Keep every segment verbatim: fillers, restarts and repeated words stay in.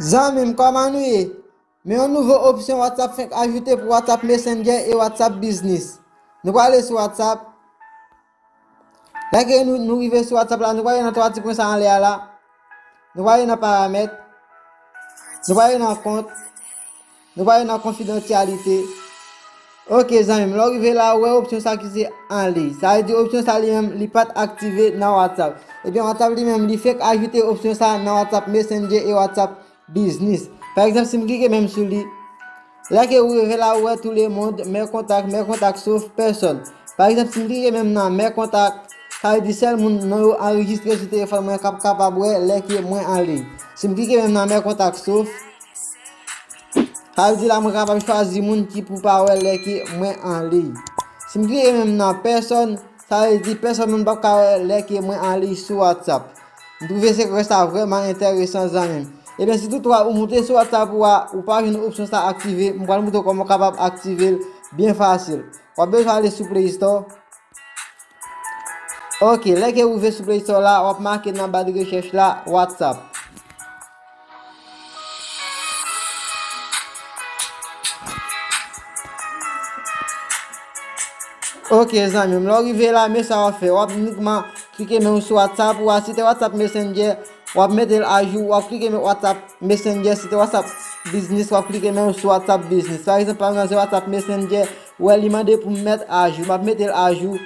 Zanmi m, kòman nou ye? Men yon nouvo opsyon WhatsApp fenk ajoute pou WhatsApp Messenger e WhatsApp Business. Nou prale sou WhatsApp. Lè ke nou, nou rive sou WhatsApp la, nou prale nan twa ti pwen sa anlè a la. Nou prale nan paramèt. Nou prale nan kont. Nou prale nan konfidansyalite. Ok, zanmi m, lè w rive la, ou wè opsyon sa ki se anliy. Sa vle di opsyon sa li menm, li pa t aktive nan WhatsApp. Ebyen, WhatsApp li menm, li fenk ajoute opsyon sa nan WhatsApp Messenger e WhatsApp Business. Pa egzanp, si m klike menm sou li, lè ke ou rive la, ou wè tout le monde, mes contacts, mes contacts sauf personne. Pa egzanp, si m klike menm nan mes contacts, sa vle di sèl moun non yo anrejistre sou telefòn mwen k ap kapab wè lè ke mwen anliy. Si m klike menm nan mes contacts sauf, sa vle di la mwen kapab chwazi moun ki pou pa wè lè ke mwen anliy. Si m klike menm nan pèsòn, sa vle di pèsòn moun p ap ka wè lè ke mwen anliy sou WhatsApp. M twouve sekrè sa vrèman enteresan, zanmi m. Ebyen, si toutfwa ou moute sou WhatsApp ou a, ou pa jwenn opsyon sa aktive, m pral montre w kòman w kapab aktive l byen fasil. W ap bezwen ale sou Play Store. Ok, lè ke ou rive sou Play Store la, w ap make nan ba de rechèch la WhatsApp. Ok, zanmi m, lè w rive la, men sa w ap fè. W ap inikman klike men w sou WhatsApp ou a, si te WhatsApp Messenger, w ap mete l ajou, w ap klike men WhatsApp Messenger, si te WhatsApp Business, w ap klike men w sou WhatsApp Business. Pa egzanp, pa m nan se WhatsApp Messenger, ou wè li mande pou m mèt ajou, m ap mete l ajou.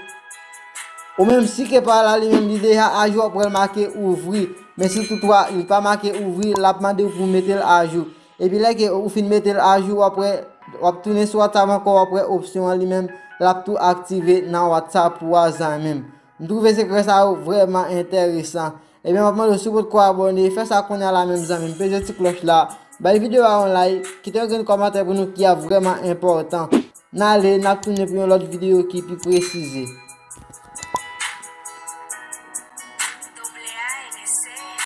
Ou menm si ke pa la li menm li deja ajou, w ap wè l make ouvri. Men si toutfwa li pa make ouvri, l ap mande w pou w mete l ajou. Epi lè ke ou fin mete l ajou, w ap wè, w ap tounen sou WhatsApp ankò, w ap wè opsyon an li menm, l ap tou aktive nan WhatsApp ou a, zanmi m. M twouve sekrè sa yo vrèman enteresan. Ebyen, m ap mande w si w potko abòne, fè sa kounye a la menm, zanmi m. Peze ti klòch la, bay videyo a yon like, kite yon grenn kòmantè pou nou ki ap vrèman enpòtan. N ale, n ap tounen pou yon lòt videyo ki pi presize.